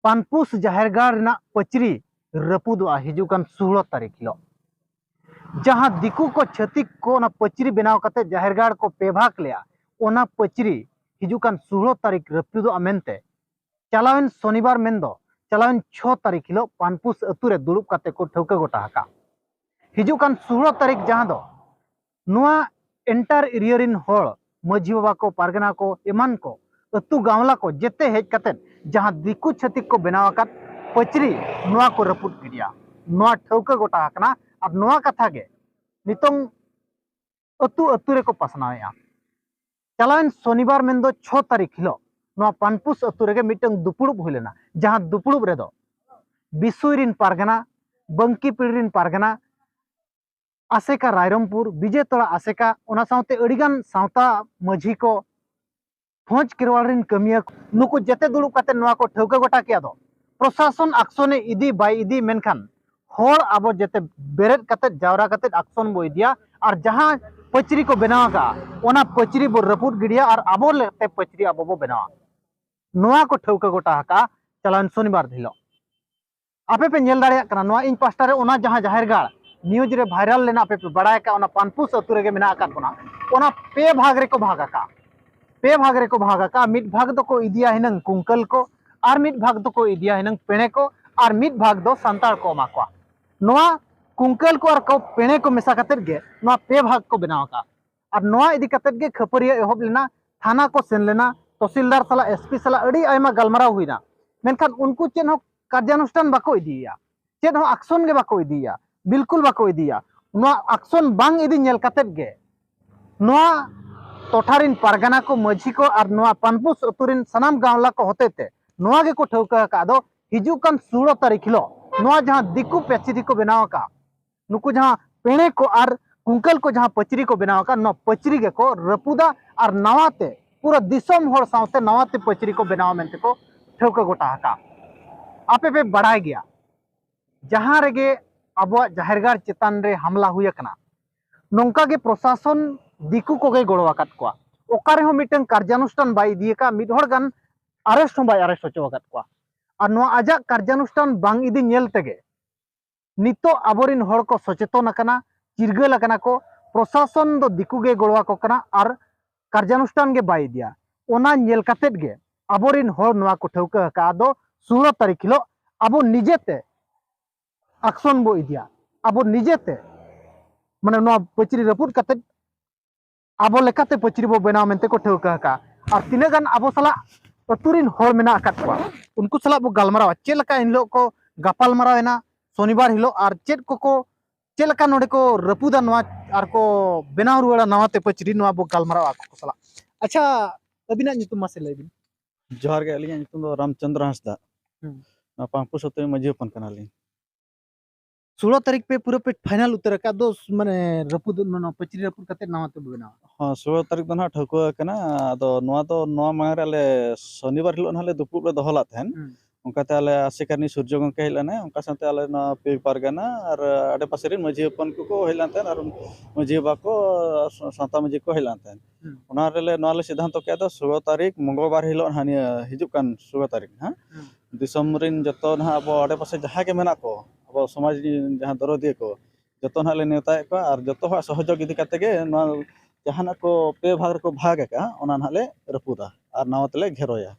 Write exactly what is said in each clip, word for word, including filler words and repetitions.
ᱯᱟᱱᱯᱩᱥ ᱡᱟᱦᱮᱨ ᱜᱟᱲ ᱨᱮᱱᱟᱜ ᱯᱟᱹᱪᱨᱤ ᱨᱟᱹᱯᱩᱫᱚᱜᱼᱟ ᱦᱤᱡᱩᱜ ᱠᱟᱱ ᱥᱳᱦᱞᱳ ᱛᱟᱹᱨᱤᱠᱷ ᱦᱤᱞᱳᱜ᱾ ᱡᱟᱦᱟᱸ ᱫᱤᱠᱩ ᱠᱚ, ᱪᱷᱟᱹᱛᱤᱠ ᱠᱚ ᱚᱱᱟ ᱯᱟᱹᱪᱨᱤ ᱵᱮᱱᱟᱣ ᱠᱟᱛᱮ ᱡᱟᱦᱮᱨ ᱜᱟᱲ ᱠᱚ ᱯᱮ ᱵᱷᱟᱜᱽ ᱞᱮᱜᱼᱟ, ᱚᱱᱟ ᱯᱟᱹᱪᱨᱤ ᱦᱤᱡᱩᱜ ᱠᱟᱱ ᱥᱳᱦᱞᱳ ᱛᱟᱹᱨᱤᱠᱷ ᱨᱟᱹᱯᱩᱫᱚᱜᱼᱟ ᱢᱮᱱᱛᱮ ᱪᱟᱞᱟᱣᱮᱱ ᱥᱚᱱᱤᱵᱟᱨ, ᱢᱮᱱᱫᱚ ᱪᱟᱞᱟᱣᱮᱱ ᱪᱷᱚ ᱛᱟᱹᱨᱤᱠᱷ ᱦᱤᱞᱳᱜ ᱯᱟᱱᱯᱩᱥ ᱟᱹᱛᱩ ᱨᱮ ᱫᱩᱲᱩᱵ ᱠᱟᱛᱮ ᱠᱚ ᱴᱷᱟᱹᱣᱠᱟᱹ ᱜᱚᱴᱟ ᱟᱠᱟᱫ᱾ ᱦᱤᱡᱩᱜ ᱠᱟᱱ ᱥᱳᱦᱞᱳ ᱛᱟᱹᱨᱤᱠᱷ, ᱡᱟᱦᱟᱸ ᱫᱚ ᱱᱚᱣᱟ entire area ᱨᱤᱱ ᱦᱚᱲ, ᱢᱟᱹᱡᱷᱤ ᱵᱟᱵᱟ ᱠᱚ, ᱯᱟᱨᱜᱟᱱᱟ ᱠᱚ, ᱮᱢᱟᱱ ᱠᱚ, ᱟᱹᱛᱩ ᱜᱟᱶᱞᱟ ᱠᱚ ᱡᱮᱛᱮ ᱦᱮᱡ ᱠᱟᱛᱮ ᱡᱟᱦᱟᱸ ᱫᱤᱠᱩ ᱪᱷᱟᱹᱛᱤᱠ ᱠᱚ ᱵᱮᱱᱟᱣ ᱟᱠᱟᱫ ᱯᱟᱹᱪᱨᱤ, ᱱᱚᱣᱟ ᱠᱚ ᱨᱟᱹᱯᱩᱫ ᱜᱤᱰᱤᱭᱟ, ᱱᱚᱣᱟ ᱴᱷᱟᱹᱣᱠᱟᱹ ᱜᱚᱴᱟ ᱟᱠᱟᱱᱟ᱾ ᱟᱨ ᱱᱚᱣᱟ ᱠᱟᱛᱷᱟ ᱜᱮ ᱱᱤᱛᱚᱝ ᱟᱹᱛᱩ ᱟᱹᱛᱩ ᱨᱮᱠᱚ ᱯᱟᱥᱱᱟᱣᱮᱫᱼᱟ᱾ ᱪᱟᱞᱟᱣᱮᱱ ᱥᱚᱱᱤᱵᱟᱨ, ᱢᱮᱱᱫᱚ ᱪᱷᱚ ᱛᱟᱹᱨᱤᱠᱷ ᱦᱤᱞᱳᱜ ᱱᱚᱣᱟ ᱯᱟᱱᱯᱩᱥ ᱟᱹᱛᱩ ᱨᱮᱜᱮ ᱢᱤᱫᱴᱟᱝ ᱫᱩᱯᱲᱩᱵ ᱦᱩᱭ ᱞᱮᱱᱟ, ᱡᱟᱦᱟᱸ ᱫᱩᱯᱲᱩᱵ ᱨᱮᱫᱚ ᱵᱤᱥᱩᱭ ᱨᱤᱱ ᱯᱟᱨᱜᱟᱱᱟ, ᱵᱟᱝᱠᱤ ᱯᱤᱲ ᱨᱤᱱ ᱯᱟᱨᱜᱟᱱᱟ, ᱟᱥᱮᱠᱟ ᱨᱟᱭᱨᱚᱝᱯᱩᱨ, ᱵᱤᱡᱮᱛᱚᱲᱟ ᱟᱥᱮᱠᱟ, ᱚᱱᱟ ᱥᱟᱶᱛᱮ ᱟᱹᱰᱤᱜᱟᱱ ᱥᱟᱶᱛᱟ ᱢᱟᱹᱡᱷᱤ ᱠᱚ, ᱯᱷᱚᱸᱡᱽ ᱠᱮᱨᱣᱟᱞ ᱨᱤᱱ ᱠᱟᱹᱢᱤᱭᱟᱹ ᱠᱚ, ᱱᱩᱠᱩ ᱡᱮᱛᱮ ᱫᱩᱲᱩᱵ ᱠᱟᱛᱮ ᱱᱚᱣᱟ ᱠᱚ ᱴᱷᱟᱹᱣᱠᱟᱹ ᱜᱚᱴᱟ ᱠᱮᱫ ᱫᱚ᱾ ᱯᱨᱚᱥᱟᱥᱚᱱ ᱟᱠᱥᱚᱱᱮ ᱤᱫᱤ ᱵᱟᱭ ᱤᱫᱤ, ᱢᱮᱱᱠᱷᱟᱱ ᱦᱚᱲ ᱟᱵᱚ ᱡᱮᱛᱮ ᱵᱮᱨᱮᱫ ᱠᱟᱛᱮ, ᱡᱟᱣᱨᱟ ᱠᱟᱛᱮ ᱟᱠᱥᱚᱱ ᱵᱚ ᱤᱫᱤᱭᱟ᱾ ᱟᱨ ᱡᱟᱦᱟᱸ ᱯᱟᱹᱪᱨᱤ ᱠᱚ ᱵᱮᱱᱟᱣ ᱟᱠᱟᱫᱼᱟ, ᱚᱱᱟ ᱯᱟᱹᱪᱨᱤ ᱵᱚ ᱨᱟᱹᱯᱩᱫ ᱜᱤᱰᱤᱭᱟ ᱟᱨ ᱟᱵᱚ ᱞᱮᱠᱟᱛᱮ ᱯᱟᱹᱪᱨᱤ ᱟᱵᱚ ᱵᱚ ᱵᱮᱱᱟᱣᱟ᱾ ᱱᱚᱣᱟ ᱠᱚ ᱴᱷᱟᱹᱣᱠᱟᱹ ᱜᱚᱴᱟ ᱟᱠᱟᱫᱼᱟ ᱪᱟᱞᱟᱣᱮᱱ ᱥᱚᱱᱤᱵᱟᱨ ᱦᱤᱞᱳᱜ᱾ ᱟᱯᱮ ᱯᱮ ᱧᱮᱞ ᱫᱟᱲᱮᱭᱟᱜ ᱠᱟᱱᱟ, ᱱᱚᱣᱟ ᱤᱧ ᱯᱟᱥᱴᱟ ᱨᱮ ᱚᱱᱟ ᱡᱟᱦᱟᱸ ᱡᱟᱦᱮᱨ ᱜᱟᱲ, news ᱨᱮ viral ᱞᱮᱱᱟ, ᱟᱯᱮ ᱯᱮ ᱵᱟᱲᱟᱭ ᱟᱠᱟᱫ, ᱚᱱᱟ ᱯᱟᱱᱯᱩᱥ ᱟᱹᱛᱩ ᱨᱮᱜᱮ ᱢᱮᱱᱟᱜ ᱟᱠᱟᱫ ᱵᱚᱱᱟ᱾ ᱚᱱᱟ ᱯᱮ ᱵᱷᱟᱜᱽ ᱨᱮᱠᱚ ᱵᱷᱟᱜᱽ ᱟᱠᱟᱫᱼᱟ, ᱯᱮ ᱵᱷᱟᱜᱽ ᱨᱮᱠᱚ ᱵᱷᱟᱜᱽ ᱟᱠᱟᱫᱼᱟ᱾ ᱢᱤᱫ ᱵᱷᱟᱜᱽ ᱫᱚᱠᱚ ᱤᱫᱤᱭᱟ ᱦᱤᱱᱟᱹᱝ ᱠᱩᱝᱠᱟᱹᱞ ᱠᱚ, ᱟᱨ ᱢᱤᱫ ᱵᱷᱟᱜᱽ ᱫᱚᱠᱚ ᱤᱫᱤᱭᱟ ᱦᱤᱱᱟᱹᱝ ᱯᱮᱲᱮ ᱠᱚ, ᱟᱨ ᱢᱤᱫ ᱵᱷᱟᱜᱽ ᱫᱚ ᱥᱟᱱᱛᱟᱲ ᱠᱚ ᱮᱢᱟ ᱠᱚᱣᱟ᱾ ᱱᱚᱣᱟ ᱠᱩᱝᱠᱟᱹᱞ ᱠᱚ ᱟᱨ ᱠᱚ ᱯᱮᱲᱮ ᱠᱚ ᱢᱮᱥᱟ ᱠᱟᱛᱮᱫ ᱜᱮ ᱱᱚᱣᱟ ᱯᱮ ᱵᱷᱟᱜᱽ ᱠᱚ ᱵᱮᱱᱟᱣ ᱟᱠᱟᱫᱼᱟ᱾ ᱟᱨ ᱱᱚᱣᱟ ᱤᱫᱤ ᱠᱟᱛᱮᱫ ᱜᱮ ᱠᱷᱟᱹᱯᱟᱹᱨᱤᱭᱟᱹ ᱮᱦᱚᱵ ᱞᱮᱱᱟ, ᱛᱷᱟᱱᱟ ᱠᱚ ᱥᱮᱱ ᱞᱮᱱᱟ, ᱛᱚᱥᱤᱞᱫᱟᱨ ᱥᱟᱞᱟᱜ, S P ᱥᱟᱞᱟᱜ ᱟᱹᱰᱤ ᱟᱭᱢᱟ ᱜᱟᱞᱢᱟᱨᱟᱣ ᱦᱩᱭᱱᱟ, ᱢᱮᱱᱠᱷᱟᱱ ᱩᱱᱠᱩ ᱪᱮᱫ ᱦᱚᱸ ᱠᱟᱨᱡᱟᱱᱩᱥᱴᱷᱟᱱ ᱵᱟᱠᱚ ᱤᱫᱤᱭᱮᱭᱟ, ᱪᱮᱫ ᱦᱚᱸ ᱟᱠᱥᱚᱱ ᱜᱮ ᱵᱟᱠᱚ ᱤᱫᱤᱭᱮᱭᱟ, ᱵᱤᱞᱠᱩᱞ ᱵᱟᱠᱚ ᱤᱫᱤᱭᱮᱭᱟ᱾ ᱱᱚᱣᱟ ᱟᱠᱥᱚᱱ ᱵᱟᱝ ᱤᱫᱤ ᱧᱮᱞ ᱠᱟᱛᱮᱫ ᱜᱮ ᱱᱚᱣᱟ ᱴᱚᱴᱷᱟ ᱨᱤᱱ ᱯᱟᱨᱜᱟᱱᱟ ᱠᱚ, ᱢᱟᱹᱡᱷᱤ ᱠᱚ ᱟᱨ ᱱᱚᱣᱟ ᱯᱟᱱᱯᱩᱥ ᱟᱹᱛᱩ ᱨᱤᱱ ᱥᱟᱱᱟᱢ ᱜᱟᱶᱞᱟ ᱠᱚ ᱦᱚᱛᱮᱛᱮ ᱱᱚᱣᱟ ᱜᱮᱠᱚ ᱴᱷᱟᱹᱣᱠᱟᱹ ᱟᱠᱟᱫ ᱫᱚ, ᱦᱤᱡᱩᱜ ᱠᱟᱱ ᱥᱳᱦᱞᱳ ᱛᱟᱹᱨᱤᱠᱷ ᱦᱤᱞᱳᱜ ᱱᱚᱣᱟ ᱡᱟᱦᱟᱸ ᱫᱤᱠᱩ ᱯᱟᱹᱪᱨᱤ ᱠᱚ ᱵᱮᱱᱟᱣ ᱟᱠᱟᱫ, ᱱᱩᱠᱩ ᱡᱟᱦᱟᱸ ᱯᱮᱲᱮ ᱠᱚ ᱟᱨ ᱠᱩᱝᱠᱟᱹᱞ ᱠᱚ ᱡᱟᱦᱟᱸ ᱯᱟᱹᱪᱨᱤ ᱠᱚ ᱵᱮᱱᱟᱣ ᱟᱠᱟᱫ, ᱱᱚᱣᱟ ᱯᱟᱹᱪᱨᱤ ᱜᱮᱠᱚ ᱨᱟᱹᱯᱩᱫᱟ ᱟᱨ ᱱᱟᱣᱟ ᱛᱮ ᱯᱩᱨᱟᱹ ᱫᱤᱥᱚᱢ ᱦᱚᱲ ᱥᱟᱶᱛᱮ ᱱᱟᱣᱟ ᱛᱮ ᱯᱟᱹᱪᱨᱤ ᱠᱚ ᱵᱮᱱᱟᱣᱟ ᱢᱮᱱᱛᱮ ᱠᱚ ᱴᱷᱟᱹᱣᱠᱟᱹ ᱜᱚᱴᱟ ᱟᱠᱟᱫ᱾ ᱟᱯᱮ ᱯᱮ ᱵᱟᱲᱟᱭ ᱜᱮᱭᱟ, ᱡᱟᱦᱟᱸ ᱨᱮᱜᱮ ᱟᱵᱚᱣᱟᱜ ᱡᱟᱦᱮᱨ ᱜᱟᱲ ᱪᱮᱛᱟᱱ ᱨᱮ ᱦᱟᱢᱞᱟ ᱦᱩᱭ ᱟᱠᱟᱱᱟ, ᱱᱚᱝᱠᱟ ᱜᱮ ᱯᱨᱚᱥᱟᱥᱚᱱ ᱫᱤᱠᱩ ᱠᱚᱜᱮ ᱜᱚᱲᱚ ᱟᱠᱟᱫ ᱠᱚᱣᱟ᱾ ᱚᱠᱟ ᱨᱮᱦᱚᱸ ᱢᱤᱫᱴᱟᱝ ᱠᱟᱨᱡᱟᱱᱩᱥᱴᱷᱟᱱ ᱵᱟᱭ ᱤᱫᱤ ᱟᱠᱟᱫ, ᱢᱤᱫ ᱦᱚᱲ ᱜᱟᱱ arrest ᱦᱚᱸ ᱵᱟᱭ arrest ᱦᱚᱪᱚ ᱟᱠᱟᱫ ᱠᱚᱣᱟ᱾ ᱟᱨ ᱱᱚᱣᱟ ᱟᱡᱟᱜ ᱠᱟᱨᱡᱟᱱᱩᱥᱴᱷᱟᱱ ᱵᱟᱝ ᱤᱫᱤ ᱧᱮᱞ ᱛᱮᱜᱮ ᱱᱤᱛᱚᱜ ᱟᱵᱚᱨᱤᱱ ᱦᱚᱲ ᱠᱚ ᱥᱚᱪᱮᱛᱚᱱ ᱟᱠᱟᱱᱟ, ᱪᱤᱨᱜᱟᱹᱞ ᱟᱠᱟᱱᱟ ᱠᱚ᱾ ᱯᱨᱚᱥᱟᱥᱚᱱ ᱫᱚ ᱫᱤᱠᱩ ᱜᱮ ᱜᱚᱲᱚ ᱟᱠᱚ ᱠᱟᱱᱟ ᱟᱨ ᱠᱟᱨᱡᱟᱱᱩᱥᱴᱷᱟᱱ ᱜᱮ ᱵᱟᱭ ᱤᱫᱤᱭᱟ᱾ ᱚᱱᱟ ᱧᱮᱞ ᱠᱟᱛᱮᱫ ᱜᱮ ᱟᱵᱚᱨᱤᱱ ᱦᱚᱲ ᱱᱚᱣᱟ ᱠᱚ ᱴᱷᱟᱹᱣᱠᱟᱹ ᱟᱠᱟᱫ ᱫᱚ ᱥᱳᱞᱳ ᱛᱟᱹᱨᱤᱠᱷ ᱦᱤᱞᱳᱜ ᱟᱵᱚ ᱱᱤᱡᱮᱛᱮ ᱟᱠᱥᱚᱱ ᱵᱚ ᱤᱫᱤᱭᱟ, ᱟᱵᱚ ᱱᱤᱡᱮᱛᱮ, ᱢᱟᱱᱮ ᱱᱚᱣᱟ ᱯᱟᱹᱪᱨᱤ ᱨᱟᱹᱯᱩᱫ ᱠᱟᱛᱮᱫ ᱟᱵᱚ ᱞᱮᱠᱟᱛᱮ ᱯᱟᱹᱪᱨᱤ ᱵᱚ ᱵᱮᱱᱟᱣ ᱢᱮᱱᱛᱮ ᱠᱚ ᱴᱷᱟᱹᱣᱠᱟᱹ ᱟᱠᱟᱫᱼᱟ᱾ ᱟᱨ ᱛᱤᱱᱟᱹᱜ ᱜᱟᱱ ᱟᱵᱚ ᱥᱟᱞᱟᱜ ᱟᱹᱛᱩ ᱨᱤᱱ ᱦᱚᱲ ᱢᱮᱱᱟᱜ ᱟᱠᱟᱫ ᱠᱚᱣᱟ, ᱩᱱᱠᱩ ᱥᱟᱞᱟᱜ ᱵᱚ ᱜᱟᱞᱢᱟᱨᱟᱣᱟ ᱪᱮᱫ ᱞᱮᱠᱟ ᱮᱱ ᱦᱤᱞᱳᱜ ᱠᱚ ᱜᱟᱯᱟᱞ ᱢᱟᱨᱟᱣ ᱮᱱᱟ ᱥᱚᱱᱤᱵᱟᱨ ᱦᱤᱞᱳᱜ, ᱟᱨ ᱪᱮᱫ ᱠᱚᱠᱚ, ᱪᱮᱫ ᱞᱮᱠᱟ ᱱᱚᱰᱮ ᱠᱚ ᱨᱟᱹᱯᱩᱫᱟ ᱱᱚᱣᱟ ᱟᱨ ᱠᱚ ᱵᱮᱱᱟᱣ ᱨᱩᱣᱟᱹᱲᱟ ᱱᱟᱣᱟ ᱛᱮ ᱯᱟᱹᱪᱨᱤ, ᱱᱚᱣᱟ ᱵᱚ ᱜᱟᱞᱢᱟᱨᱟᱣᱟ ᱟᱠᱚ ᱠᱚ ᱥᱟᱞᱟᱜ᱾ ᱟᱪᱪᱷᱟ, ᱟᱹᱵᱤᱱᱟᱜ ᱧᱩᱛᱩᱢ ᱢᱟᱥᱮ ᱞᱟᱹᱭ ᱵᱤᱱ᱾ ᱡᱚᱦᱟᱨ ᱜᱮ, ᱟᱹᱞᱤᱧᱟᱜ ᱧᱩᱛᱩᱢ ᱫᱚ ᱨᱟᱢᱪᱚᱸᱫᱽᱨᱚ ᱦᱟᱸᱥᱫᱟ᱾ ᱦᱩᱸ᱾ ᱱᱚᱣᱟ ᱯᱟᱝᱯᱩ ᱥᱟᱹᱛᱩᱭ ᱢᱟᱹᱡᱷᱤ ᱦᱚᱯᱚᱱ ᱠᱟᱱᱟᱞᱤᱧ᱾ ᱥᱳᱞᱳ ᱛᱟᱹᱨᱤᱠᱷ ᱯᱮ ᱯᱩᱨᱟᱹ ᱯᱮ ᱯᱷᱟᱭᱱᱟᱞ ᱩᱛᱟᱹᱨ ᱟᱠᱟᱫ ᱫᱚ, ᱢᱟᱱᱮ ᱨᱟᱹᱯᱩᱫ, ᱱᱚᱣᱟ ᱯᱟᱹᱪᱨᱤ ᱨᱟᱹᱯᱩᱫ ᱠᱟᱛᱮ ᱱᱟᱣᱟ ᱛᱮᱵᱚ ᱵᱮᱱᱟᱣᱟ᱾ ᱦᱚᱸ, ᱥᱳᱞᱳ ᱛᱟᱹᱨᱤᱠᱷ ᱫᱚ ᱱᱟᱦᱟᱜ ᱴᱷᱟᱹᱣᱠᱟᱹ ᱟᱠᱟᱱᱟ᱾ ᱟᱫᱚ ᱱᱚᱣᱟ ᱫᱚ, ᱱᱚᱣᱟ ᱢᱟᱲᱟᱝ ᱨᱮ ᱟᱞᱮ ᱥᱚᱱᱤᱵᱟᱨ ᱦᱤᱞᱳᱜ ᱱᱟᱦᱟᱜ ᱞᱮ ᱫᱩᱯᱲᱩᱵ ᱞᱮ ᱫᱚᱦᱚ ᱞᱮᱫ ᱛᱟᱦᱮᱸᱱ᱾ ᱦᱩᱸ᱾ ᱚᱱᱠᱟᱛᱮ ᱟᱞᱮ ᱟᱥᱮᱠᱟ ᱨᱤᱱᱤᱡ ᱥᱩᱨᱡᱚ ᱜᱚᱢᱠᱮ ᱦᱮᱡ ᱞᱮᱱᱟᱭ, ᱚᱱᱠᱟ ᱥᱟᱶᱛᱮ ᱟᱞᱮ ᱱᱚᱣᱟ ᱯᱮ ᱯᱟᱨᱜᱟᱱᱟ ᱟᱨ ᱟᱰᱮᱯᱟᱥᱮ ᱨᱮᱱ ᱢᱟᱹᱡᱷᱤ ᱦᱚᱯᱚᱱ ᱠᱚᱠᱚ ᱦᱮᱡ ᱞᱮᱱ ᱛᱟᱦᱮᱸᱱ, ᱟᱨ ᱢᱟᱹᱡᱷᱤ ᱵᱟᱵᱟ ᱠᱚ, ᱥᱟ-, ᱥᱟᱶᱛᱟ ᱢᱟᱹᱡᱷᱤ ᱠᱚ ᱦᱮᱡ ᱞᱮᱱ ᱛᱟᱦᱮᱸᱱ᱾ ᱦᱩᱸ᱾ ᱚᱱᱟ ᱨᱮᱞᱮ, ᱱᱚᱣᱟ ᱞᱮ ᱥᱤᱫᱽᱫᱷᱟᱱᱛᱚ ᱠᱮᱫᱟ, ᱥᱳᱞᱳ ᱛᱟᱹᱨᱤᱠᱷ ᱢᱚᱝᱜᱚᱞᱵᱟᱨ ᱦᱤᱞᱳᱜ ᱱᱟᱦᱟᱜ, ᱱᱤᱭᱟᱹ ᱦᱤᱡᱩᱜ ᱠᱟᱱ ᱥᱳᱞᱳ ᱛᱟᱹᱨᱤᱠᱷ ᱱᱟᱦᱟᱜ, ᱦᱩᱸ᱾ ᱫᱤᱥᱚᱢ ᱨᱮᱱ ᱡᱚᱛᱚ ᱱᱟᱦᱟᱜ ᱟᱵᱚ ᱟᱰᱮᱯᱟᱥᱮ ᱡᱟᱦᱟᱸ ᱜᱮ ᱢᱮᱱᱟᱜ ᱠᱚ, ᱟᱵᱚ ᱥᱚᱢᱟᱡᱽ ᱨᱮᱱ ᱡᱟᱦᱟᱸ ᱫᱚᱨᱚᱫᱤᱭᱟᱹ ᱠᱚ, ᱡᱚᱛᱚ ᱱᱟᱦᱟᱜ ᱞᱮ ᱱᱮᱣᱛᱟᱭᱮᱫ ᱠᱚᱣᱟ᱾ ᱟᱨ ᱡᱚᱛᱚ ᱦᱚᱲᱟᱜ ᱥᱚᱦᱚᱡᱳᱜᱤᱛᱟ ᱠᱟᱛᱮ ᱜᱮ ᱱᱚᱣᱟ ᱡᱟᱦᱟᱱᱟᱜ ᱠᱚ ᱯᱮ ᱵᱷᱟᱜᱽ ᱨᱮᱠᱚ ᱵᱷᱟᱜᱽ ᱟᱠᱟᱜᱼᱟ, ᱚᱱᱟ ᱱᱟᱦᱟᱜ ᱞᱮ ᱨᱟᱹᱯᱩᱫᱟ ᱟᱨ ᱱᱟᱣᱟ ᱛᱮᱞᱮ ᱜᱷᱮᱨᱚᱭᱟ᱾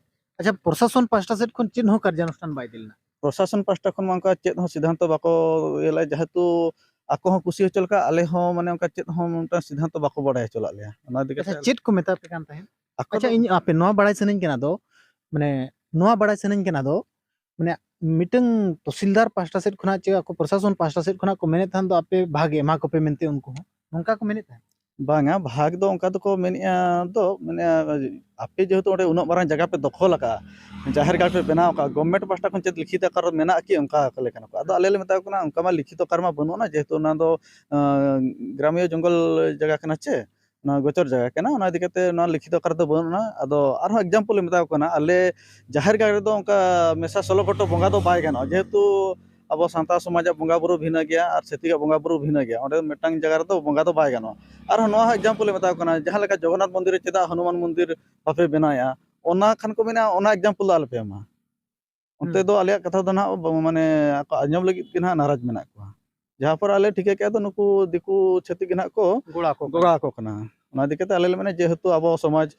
ᱟᱪᱪᱷᱟ, ᱯᱨᱚᱥᱟᱥᱚᱱ ᱯᱟᱦᱴᱟ ᱥᱮᱫ ᱠᱷᱚᱱ ᱪᱮᱫ ᱦᱚᱸ ᱠᱟᱨᱡᱟᱱᱩᱥᱴᱷᱟᱱ ᱵᱟᱭ ᱤᱫᱤ ᱞᱮᱱᱟ? ᱯᱨᱚᱥᱟᱥᱚᱱ ᱯᱟᱦᱴᱟ ᱠᱷᱚᱱ ᱢᱟ ᱚᱱᱠᱟ ᱪᱮᱫ ᱦᱚᱸ ᱥᱤᱫᱽᱫᱷᱟᱱᱛᱚ ᱵᱟᱠᱚ ᱤᱭᱟᱹ ᱞᱮᱫᱼᱟ, ᱡᱮᱦᱮᱛᱩ ᱟᱠᱚ ᱦᱚᱸ ᱠᱩᱥᱤ ᱦᱚᱪᱚ ᱞᱮᱠᱟ, ᱟᱞᱮ ᱦᱚᱸ ᱢᱟᱱᱮ ᱚᱱᱠᱟ ᱪᱮᱫ ᱦᱚᱸ ᱢᱤᱫᱴᱟᱝ ᱥᱤᱫᱽᱫᱷᱟᱱᱛᱚ ᱵᱟᱠᱚ ᱵᱟᱲᱟᱭ ᱦᱚᱪᱚ ᱞᱮᱫ ᱞᱮᱭᱟ᱾ ᱚᱱᱟ ᱤᱫᱤ ᱟᱪᱪᱷᱟ, ᱠᱟᱛᱮ ᱪᱮᱫ ᱠᱚ ᱢᱮᱛᱟ ᱯᱮ ᱠᱟᱱ ᱛᱟᱦᱮᱸᱫ? ᱟᱠᱚ ᱟᱪᱪᱷᱟ, ᱫᱚ ᱤᱧ ᱟᱯᱮ ᱱᱚᱣᱟ ᱵᱟᱲᱟᱭ ᱥᱟᱱᱟᱧ ᱠᱟᱱᱟ ᱫᱚ, ᱢᱟᱱᱮ ᱱᱚᱣᱟ ᱵᱟᱲᱟᱭ ᱥᱟᱱᱟᱧ ᱠᱟᱱᱟ ᱫᱚ, ᱢᱟᱱᱮ ᱢᱤᱫᱴᱟᱝ ᱛᱚᱦᱥᱤᱞᱫᱟᱨ ᱯᱟᱦᱴᱟ ᱥᱮᱫ ᱠᱷᱚᱱᱟᱜ ᱪᱮ ᱟᱠᱚ ᱯᱨᱚᱥᱟᱥᱚᱱ ᱯᱟᱦᱴᱟ ᱥᱮᱫ ᱠᱷᱚᱱᱟᱜ ᱠᱚ ᱢᱮᱱᱮᱫ ᱛᱟᱦᱮᱱ ᱫᱚ ᱟᱯᱮ ᱵᱷᱟᱜᱽ ᱮᱢᱟ ᱠᱚᱯᱮ ᱢᱮᱱᱛᱮ, ᱩᱱᱠᱩ ᱦᱚᱸ ᱱᱚᱝᱠᱟ ᱠᱚ ᱢᱮᱱᱮᱫ ᱛᱟᱦᱮᱸᱫ? ᱵᱟᱝᱟ, ᱵᱷᱟᱜᱽ ᱫᱚ ᱚᱱᱠᱟ ᱫᱚᱠᱚ ᱢᱮᱱᱮᱫᱼᱟ ᱫᱚ, ᱢᱮᱱᱮᱫᱼᱟ ᱟᱯᱮ ᱡᱮᱦᱮᱛᱩ ᱚᱸᱰᱮ ᱩᱱᱟᱹᱜ ᱢᱟᱨᱟᱝ ᱡᱟᱭᱜᱟ ᱯᱮ ᱫᱚᱠᱷᱚᱞ ᱟᱠᱟᱫᱼᱟ, ᱡᱟᱦᱮᱨ ᱜᱟᱲ ᱯᱮ ᱵᱮᱱᱟᱣ ᱟᱠᱟᱫᱼᱟ, ᱜᱚᱵᱷᱢᱮᱱᱴ ᱯᱟᱦᱴᱟ ᱠᱷᱚᱱ ᱪᱮᱫ ᱞᱤᱠᱷᱤᱛ ᱟᱠᱟᱨ ᱢᱮᱱᱟᱜᱼᱟ ᱠᱤ ᱚᱱᱠᱟ ᱠᱚ ᱞᱟᱹᱭ ᱠᱟᱱᱟ ᱠᱚ᱾ ᱟᱫᱚ ᱟᱞᱮ ᱞᱮ ᱢᱮᱛᱟ ᱠᱚ ᱠᱟᱱᱟ ᱚᱱᱠᱟ ᱢᱟ ᱞᱤᱠᱷᱤᱛ ᱟᱠᱟᱨ ᱢᱟ ᱵᱟᱹᱱᱩᱜ ᱟᱱᱟ, ᱡᱮᱦᱮᱛᱩ ᱚᱱᱟ ᱫᱚ, ᱟᱸ, ᱜᱨᱟᱢᱤᱭᱚ ᱡᱚᱝᱜᱚᱞ ᱡᱟᱭᱜᱟ ᱠᱟᱱᱟ ᱪᱮ, ᱚᱱᱟ ᱜᱚᱪᱚᱨ ᱡᱟᱭᱜᱟ ᱠᱟᱱᱟ, ᱚᱱᱟ ᱤᱫᱤ ᱠᱟᱛᱮ ᱱᱚᱣᱟ ᱞᱤᱠᱷᱤᱛ ᱟᱠᱟᱨ ᱫᱚ ᱵᱟᱹᱱᱩᱜ ᱟᱱᱟ᱾ ᱟᱫᱚ ᱟᱨᱦᱚᱸ ᱮᱠᱡᱟᱢᱯᱚᱞ ᱞᱮ ᱢᱮᱛᱟ ᱠᱚ ᱠᱟᱱᱟ, ᱟᱞᱮ ᱡᱟᱦᱮᱨ ᱜᱟᱲ ᱨᱮᱫᱚ ᱚᱱᱠᱟ ᱢᱮᱥᱟ ᱥᱚᱞᱚ ᱜᱷᱚᱴᱚ ᱵᱚᱸᱜᱟ ᱫᱚ ᱵᱟᱭ ᱜᱟᱱᱚᱜᱼᱟ, ᱡᱮᱦᱮᱛᱩ ᱟᱵᱚ ᱥᱟᱱᱛᱟᱲ ᱥᱚᱢᱟᱡᱟᱜ ᱵᱚᱸᱜᱟ ᱵᱩᱨᱩ ᱵᱷᱤᱱᱟᱹ ᱜᱮᱭᱟ ᱟᱨ ᱪᱷᱟᱹᱛᱤᱠᱟᱜ ᱵᱚᱸᱜᱟ ᱵᱩᱨᱩ ᱵᱷᱤᱱᱟᱹ ᱜᱮᱭᱟ, ᱚᱸᱰᱮ ᱢᱤᱫᱴᱟᱝ ᱡᱟᱭᱜᱟ ᱨᱮᱫᱚ ᱵᱚᱸᱜᱟ ᱫᱚ ᱵᱟᱭ ᱜᱟᱱᱚᱜᱼᱟ᱾ ᱟᱨᱦᱚᱸ ᱱᱚᱣᱟ ᱦᱚᱸ ᱮᱠᱡᱟᱢᱯᱚᱞ ᱞᱮ ᱢᱮᱛᱟ ᱠᱚ ᱠᱟᱱᱟ, ᱡᱟᱦᱟᱸ ᱞᱮᱠᱟ ᱡᱚᱜᱚᱱᱱᱟᱛᱷ ᱢᱚᱱᱫᱤᱨ ᱨᱮ ᱪᱮᱫᱟᱜ ᱦᱚᱱᱩᱢᱟᱱ ᱢᱚᱱᱫᱤᱨ ᱵᱟᱯᱮ ᱵᱮᱱᱟᱣᱮᱫᱼᱟ, ᱚᱱᱟ ᱠᱷᱟᱱ ᱠᱚ ᱢᱮᱱᱟ ᱚᱱᱟ ᱮᱠᱡᱟᱢᱯᱚᱞ ᱫᱚ ᱟᱞᱚᱯᱮ ᱮᱢᱟ᱾ ᱚᱱᱛᱮ ᱦᱩᱸ᱾ ᱫᱚ ᱟᱞᱮᱭᱟᱜ ᱠᱟᱛᱷᱟ ᱫᱚ ᱱᱟᱦᱟᱜ ᱵᱟᱝ, ᱢᱟᱱᱮ ᱟᱠᱚ ᱟᱸᱡᱚᱢ ᱞᱟᱹᱜᱤᱫ ᱜᱮ ᱱᱟᱦᱟᱜ ᱱᱟᱨᱟᱡᱽ ᱢᱮᱱᱟᱜ ᱠᱚᱣᱟ᱾ ᱡᱟᱦᱟᱸ ᱯᱚᱨ ᱟᱞᱮ ᱴᱷᱤᱠᱟᱹ ᱠᱮᱜᱼᱟ ᱫᱚ ᱱᱩᱠᱩ ᱫᱤᱠᱩ ᱪᱷᱟᱹᱛᱤᱠ ᱜᱮ ᱱᱟᱦᱟᱜ ᱠᱚ ᱜᱚᱲᱟ ᱟᱠᱚ ᱠᱟᱱᱟ᱾ ᱜᱚᱲᱟ ᱟᱠᱚ ᱠᱟᱱᱟ᱾ ᱚᱱᱟ ᱤᱫᱤ ᱠᱟᱛᱮ ᱟᱞᱮ ᱞᱮ ᱢᱮᱱᱟ ᱡᱮᱦᱮᱛᱩ ᱟᱵᱚ ᱥᱚᱢᱟᱡᱽ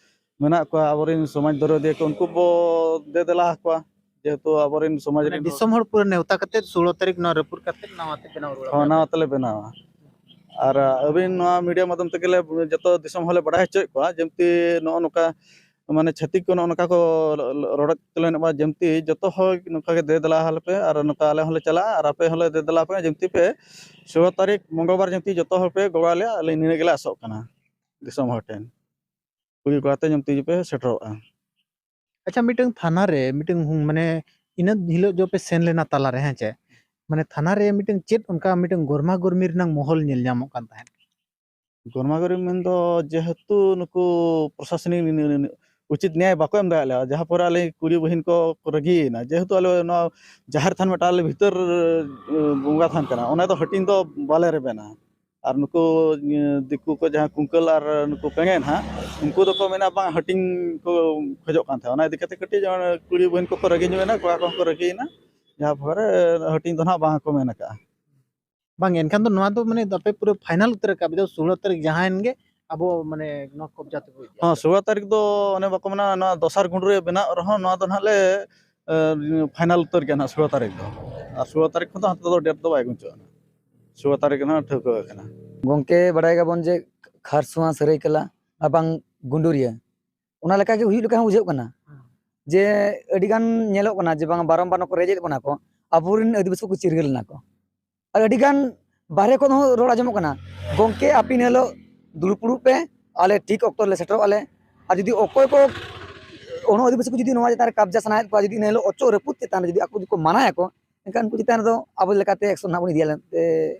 ᱢᱮᱱᱟᱜ ᱠᱚᱣᱟ, ᱟᱵᱚᱨᱮᱱ ᱥᱚᱢᱟᱡᱽ ᱫᱚᱨᱚᱫᱤᱭᱟᱹ ᱠᱚ, ᱩᱱᱠᱩ ᱵᱚ ᱫᱮ ᱫᱮᱞᱟ ᱟᱠᱚᱣᱟ᱾ ᱡᱮᱦᱮᱛᱩ ᱟᱵᱚᱨᱮᱱ ᱥᱚᱢᱟᱡᱽ ᱢᱟᱱᱮ ᱨᱮᱱ ᱫᱤᱥᱚᱢ ᱦᱚᱲ ᱯᱩᱨᱟᱹ ᱱᱮᱣᱛᱟ ᱠᱟᱛᱮ ᱥᱳᱞᱳ ᱛᱟᱹᱨᱤᱠᱷ ᱱᱚᱣᱟ ᱨᱟᱹᱯᱩᱫ ᱠᱟᱛᱮ ᱱᱟᱣᱟ ᱛᱮ ᱵᱮᱱᱟᱣ ᱨᱩᱣᱟᱹᱲ ᱦᱚᱸ, ᱟᱯᱮ᱾ ᱱᱟᱣᱟ ᱛᱮᱞᱮ ᱵᱮᱱᱟᱣᱟ᱾ ᱟᱨ ᱟᱹᱵᱤᱱ ᱱᱚᱣᱟ ᱢᱤᱰᱤᱭᱟ ᱢᱟᱫᱽᱫᱷᱚᱢ ᱛᱮᱜᱮ ᱞᱮ ᱡᱚᱛᱚ ᱫᱤᱥᱚᱢ ᱦᱚᱲ ᱞᱮ ᱵᱟᱲᱟᱭ ᱦᱚᱪᱚᱭᱮᱫ ᱠᱚᱣᱟ, ᱡᱮᱢᱛᱤ ᱱᱚᱜᱼᱚ ᱱᱚᱝᱠᱟ ᱢᱟᱱᱮ ᱪᱷᱟᱹᱛᱤᱠ ᱠᱚ ᱱᱚᱜᱼᱚ ᱱᱚᱝᱠᱟ ᱠᱚ ᱨᱚᱰᱚᱡ ᱠᱚᱪᱞᱚᱱᱮᱫ ᱵᱚᱱᱟ, ᱡᱮᱢᱛᱤ ᱡᱚᱛᱚ ᱦᱚᱲ ᱱᱚᱝᱠᱟ ᱜᱮ ᱫᱮ ᱫᱮᱞᱟ ᱟᱞᱮ ᱯᱮ, ᱟᱨ ᱱᱚᱝᱠᱟ ᱟᱞᱮ ᱦᱚᱸᱞᱮ ᱪᱟᱞᱟᱜᱼᱟ, ᱟᱨ ᱟᱯᱮ ᱦᱚᱸᱞᱮ ᱫᱮ ᱫᱮᱞᱟ ᱟᱯᱮ, ᱡᱮᱢᱛᱤ ᱯᱮ ᱥᱳᱞᱳ ᱛᱟᱹᱨᱤᱠᱷ ᱢᱚᱝᱜᱚᱞᱵᱟᱨ ᱡᱮᱢᱛᱤ ᱡᱚᱛᱚ ᱦᱚᱲ ᱯᱮ ᱜᱚᱲᱚ ᱟᱞᱮᱭᱟ, ᱟᱞᱮ ᱱᱤᱭᱟᱹ ᱜᱮᱞᱮ ᱟᱥᱚᱜ ᱠᱟᱱᱟ ᱫᱤᱥᱚᱢ ᱦᱚᱲ ᱴᱷᱮᱱ᱾ ᱠᱩᱲᱤ ᱠᱚᱲᱟ ᱛᱮ ᱡᱮᱢᱛᱤ ᱯᱮ ᱥᱮᱴᱮᱨᱚᱜᱼᱟ᱾ ᱟᱪᱪᱷᱟ, ᱢᱤᱫᱴᱟᱝ ᱛᱷᱟᱱᱟ ᱨᱮ ᱢᱤᱫᱴᱟᱝ ᱦᱩ-, ᱢᱟᱱᱮ ᱤᱱᱟᱹ ᱦᱤᱞᱳᱜ ᱡᱚ ᱯᱮ ᱥᱮᱱ ᱞᱮᱱᱟ ᱛᱟᱞᱟ ᱨᱮ, ᱦᱮᱸ ᱪᱮ? ᱢᱟᱱᱮ ᱛᱷᱟᱱᱟ ᱨᱮ ᱢᱤᱫᱴᱟᱝ ᱪᱮᱫ ᱚᱱᱠᱟ ᱢᱤᱫᱴᱟᱝ ᱜᱚᱨᱢᱟ ᱜᱚᱨᱢᱤ ᱨᱮᱱᱟᱜ ᱢᱚᱦᱚᱞ ᱧᱮᱞ ᱧᱟᱢᱚᱜ ᱠᱟᱱ ᱛᱟᱦᱮᱸᱫ? ᱜᱚᱨᱢᱟ ᱜᱚᱨᱢᱤ ᱢᱮᱱᱫᱚ ᱡᱮᱦᱮᱛᱩ ᱱᱩᱠᱩ ᱯᱨᱚᱥᱟᱥᱚᱱᱤᱠ ᱱᱤ-, ᱱᱤ-, ᱱᱤ-, ᱩᱪᱤᱛ ᱱᱮᱭᱟᱭ ᱵᱟᱠᱚ ᱮᱢ ᱫᱟᱲᱮᱭᱟᱜ ᱞᱮᱭᱟ, ᱡᱟᱦᱟᱸ ᱯᱚᱨᱮ ᱟᱞᱮ ᱠᱩᱲᱤ ᱵᱚᱦᱤᱱ ᱠᱚ ᱨᱟᱹᱜᱤᱭᱮᱱᱟ, ᱡᱮᱦᱮᱛᱩ ᱟᱞᱮ ᱱᱚᱣᱟ ᱡᱟᱦᱮᱨ ᱛᱷᱟᱱ ᱢᱤᱫᱴᱟᱝ ᱟᱞᱮ ᱵᱷᱤᱛᱟᱹᱨ, ᱮ, ᱵᱚᱸᱜᱟ ᱛᱷᱟᱱ ᱠᱟᱱᱟ, ᱚᱱᱟ ᱫᱚ ᱦᱟᱹᱴᱤᱧ ᱫᱚ ᱵᱟᱞᱮ ᱨᱮᱵᱮᱱᱟ᱾ ᱟᱨ ᱱᱩᱠᱩ, ᱮ, ᱫᱤᱠᱩ ᱠᱚ ᱡᱟᱦᱟᱸ ᱠᱩᱝᱠᱟᱹᱞ ᱟᱨ ᱱᱩᱠᱩ ᱯᱮᱸᱜᱮ ᱱᱟᱦᱟᱜ, ᱩᱱᱠᱩ ᱫᱚᱠᱚ ᱢᱮᱱᱟ ᱵᱟᱝ ᱦᱟᱹᱴᱤᱧ ᱠᱚ ᱠᱷᱚᱡᱚᱜ ᱠᱟᱱ ᱛᱟᱦᱮᱸᱫ᱾ ᱚᱱᱟ ᱤᱫᱤ ᱠᱟᱛᱮ ᱠᱟᱹᱴᱤᱡ ᱚᱱᱮ ᱠᱩᱲᱤ ᱵᱚᱦᱤᱱ ᱠᱚᱠᱚ ᱨᱟᱹᱜᱤ ᱧᱚᱜ ᱮᱱᱟ, ᱠᱚᱲᱟ ᱠᱚᱦᱚᱸ ᱠᱚ ᱨᱟᱹᱜᱤᱭᱮᱱᱟ, ᱡᱟᱦᱟᱸ ᱯᱚᱨᱮ ᱦᱟᱹᱴᱤᱧ ᱫᱚ ᱱᱟᱦᱟᱜ ᱵᱟᱝ ᱠᱚ ᱢᱮᱱ ᱟᱠᱟᱜᱼᱟ᱾ ᱵᱟᱝ, ᱮᱱᱠᱷᱟᱱ ᱫᱚ ᱱᱚᱣᱟ ᱫᱚ ᱢᱟᱱᱮ ᱟᱯᱮ ᱯᱩᱨᱟᱹ ᱯᱷᱟᱭᱱᱟᱞ ᱩᱛᱟᱹᱨ ᱟᱠᱟᱫ ᱯᱮ ᱫᱚ, ᱥᱳᱞᱳ ᱛᱟᱹᱨᱤᱠᱷ ᱡᱟᱦᱟᱸᱭᱮᱱ ᱜᱮ ᱟᱵᱚ ᱢᱟᱱᱮ ᱱᱚᱣᱟ ᱠᱚᱵᱡᱟ ᱛᱮᱵᱚ ᱤᱫᱤᱭᱟ᱾ ᱦᱚᱸ, ᱥᱳᱞᱳ ᱛᱟᱹᱨᱤᱠᱷ ᱫᱚ ᱚᱱᱮ ᱵᱟᱠᱚ ᱢᱮᱱᱟ, ᱱᱚᱣᱟ ᱫᱚᱥᱟᱨ ᱜᱩᱸᱰᱨᱟᱹ ᱵᱮᱱᱟᱜ ᱨᱮᱦᱚᱸ ᱱᱚᱣᱟ ᱫᱚ ᱱᱟᱦᱟᱜ ᱞᱮ, ᱮ, ᱯᱷᱟᱭᱱᱟᱞ ᱩᱛᱟᱹᱨ ᱜᱮᱭᱟ ᱱᱟᱦᱟᱜ ᱥᱳᱞᱳ ᱛᱟᱹᱨᱤᱠᱷ ᱫᱚ᱾ ᱟᱨ ᱥᱳᱞᱳ ᱛᱟᱹᱨᱤᱠᱷ ᱠᱷᱚᱱ ᱫᱚ ᱦᱟᱱᱛᱮ ᱫᱚ ᱰᱮᱴ ᱫᱚ ᱵᱟᱭ ᱜᱩᱸᱡᱚᱜᱼᱟ ᱱᱟᱦᱟᱜ᱾ ᱥᱳᱞᱳ ᱛᱟᱹᱨᱤᱠᱷ ᱱᱟᱦᱟᱜ ᱴᱷᱟᱹᱣᱠᱟᱹ ᱟᱠᱟᱱᱟ᱾ ᱜᱚᱢᱠᱮ, ᱵᱟᱲᱟᱭ ᱜᱮᱭᱟᱵᱚᱱ ᱡᱮ ᱠᱷᱟᱨᱥᱚᱶᱟ, ᱥᱟᱹᱨᱟᱹᱭᱠᱮᱞᱟ ᱟᱨ ᱵᱟᱝ ᱜᱩᱸᱰᱩᱨᱤᱭᱟᱹ, ᱚᱱᱟ ᱞᱮᱠᱟ ᱜᱮ ᱦᱩᱭᱩᱜ ᱞᱮᱠᱟ ᱦᱚᱸ ᱵᱩᱡᱷᱟᱹᱜ ᱠᱟᱱᱟ᱾ ᱦᱮᱸ᱾ ᱡᱮ ᱟᱹᱰᱤ ᱜᱟᱱ ᱧᱮᱞᱚᱜ ᱠᱟᱱᱟ ᱡᱮ ᱵᱟᱝ ᱵᱟᱨᱚᱢᱵᱟᱨ ᱱᱩᱠᱩ ᱨᱮᱡᱮᱫ ᱵᱚᱱᱟ ᱠᱚ, ᱟᱵᱚᱨᱮᱱ ᱟᱹᱫᱤᱵᱟᱹᱥᱤ ᱠᱚ ᱪᱤᱨᱜᱟᱹᱞ ᱞᱮᱱᱟ ᱠᱚ᱾ ᱟᱨ ᱟᱹᱰᱤ ᱜᱟᱱ ᱵᱟᱦᱨᱮ ᱠᱷᱚᱱ ᱦᱚᱸ ᱨᱚᱲ ᱟᱸᱡᱚᱢᱚᱜ ᱠᱟᱱᱟ, "ᱜᱚᱢᱠᱮ, ᱟᱯᱮ ᱤᱱᱟᱹ ᱦᱤᱞᱳᱜ ᱫᱩᱲᱩᱵ ᱯᱩᱲᱩᱵ ᱯᱮ, ᱟᱞᱮ ᱴᱷᱤᱠ ᱚᱠᱛᱚ ᱨᱮᱞᱮ ᱥᱮᱴᱮᱨᱚᱜ ᱟᱞᱮ᱾ ᱟᱨ ᱡᱩᱫᱤ ᱚᱠᱚᱭ ᱠᱚ ᱚᱱᱟ ᱟᱹᱫᱤᱵᱟᱹᱥᱤ ᱠᱚ ᱡᱩᱫᱤ ᱱᱚᱣᱟ ᱪᱮᱛᱟᱱ ᱨᱮ ᱠᱟᱵᱽᱡᱟ ᱥᱟᱱᱟᱭᱮᱫ ᱠᱚᱣᱟ, ᱡᱩᱫᱤ ᱤᱱᱟᱹ ᱦᱤᱞᱳᱜ ᱚᱪᱚᱜ ᱨᱟᱹᱯᱩᱫ ᱪᱮᱛᱟᱱ ᱨᱮ ᱡᱩᱫᱤ ᱟᱠᱚ ᱡᱩᱫᱤ ᱠᱚ ᱢᱟᱱᱟᱭᱟᱠᱚ, ᱮᱱᱠᱷᱟᱱ ᱩᱱᱠᱩ ᱪᱮᱛᱟᱱ ᱨᱮᱫᱚ ᱟᱵᱚ ᱞᱮᱠᱟᱛᱮ ᱮᱠᱥᱚᱱ ᱱᱟᱦᱟᱜ ᱵᱚᱱ ᱤᱫᱤᱭᱟ ᱢᱮᱱᱛᱮ